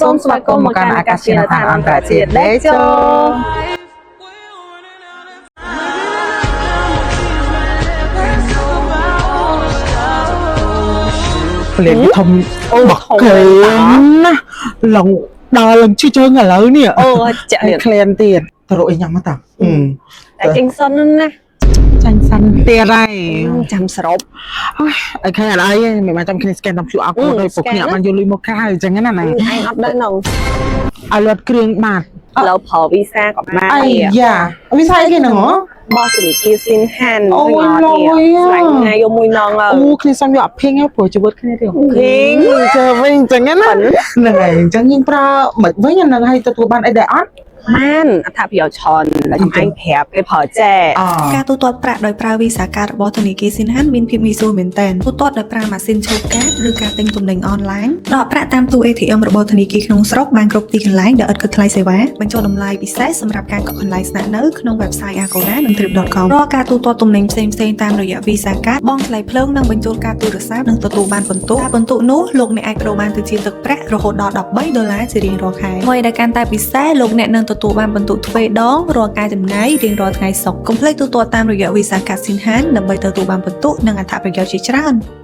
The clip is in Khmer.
សូមស្វាគមន៍មកកាន់អាកាសយានដ្ឋានអន្តរជាតិតេជោ ប្លែកធំ អូ បកគេណាឡងដល់ឡើងជិះជើងឥឡូវនេះ អូចាក់ ហើយ ទៀត ក្លៀនទៀតទៅរកអីញ៉ាំមកតាអឺ តែចេញសិនណា ចាញ់សាន់ទៀតហើយ ចាំសរុប អីឃើញអត់អីទេមិនបានចាំគ្នា scan តាម QR code ដោយពួកគ្នាអត់បានយកលុយមកក្រៅអញ្ចឹងណាណា ឯងអត់ដឹងនង ឲ្យលត់គ្រឿងបាត ឥឡូវប្រើវីសាក៏បាន អាយ៉ាវិស័យគេហ្នឹងហ៎ បោះធនាគារស៊ីនហាន អូយលយ ស្រាញ់ណាយកមួយនងហើយ អូគ្នាសំយកអភិងហ៎ព្រោះជីវិតគ្នាទៀត ភីង ជើវិញអញ្ចឹងណាហ្នឹងហើយអញ្ចឹងយើងប្រើមិនវិញអាហ្នឹងហើយទទួលបានអីដែរអត់ បានអត្ថប្រយោជន៍ច្រើនแล้วខ្ញុំឯងប្រាប់គេប្រើចេះ អ ការទូទាត់ប្រាក់ដោយប្រើវីសាកាតរបស់ធនាគារស៊ីនហានមានភាពងាយស្រួលមែនទែនទូទាត់ដោយប្រើម៉ាស៊ីនឈូកកាតឬការទិញទំនិញអនឡាញដកប្រាក់តាមទូ ATM របស់ធនាគារក្នុងស្រុកបានគ្រប់ទីកន្លែងដោយឥតគិតថ្លៃសេវាបញ្ចុះតម្លៃពិសេសសម្រាប់ការកក់កន្លែងស្នាក់នៅក្នុង website Agoda និង Trip.com រាល់ការទូទាត់ទំនិញផ្សេងៗតាមរយៈ Visa Card បង់ថ្លៃភ្លើងនិងបញ្ចូលកាតទូរស័ព្ទនិងទទួលបានពិន្ទុការពិន្ទុនោះលោកអ្នកអាចប្ដូរបានទៅជាទឹកប្រាក់រហូតដល់13ដុល្លារជារៀងរាល់ខែអ្វីដែលកាន់តែពិសេសលោកអ្នកនឹងទទួលបានពិន្ទុទ្វេដងរាល់ការចំណាយរៀងរាល់ថ្ងៃសុក្រកុំភ្លេចទូទាត់តាមរយៈ Visa Card ស៊ីនហានដើម្បីទទួលបានពិន្ទុនិងអត្ថប្រយោជន៍ជាច្រើន។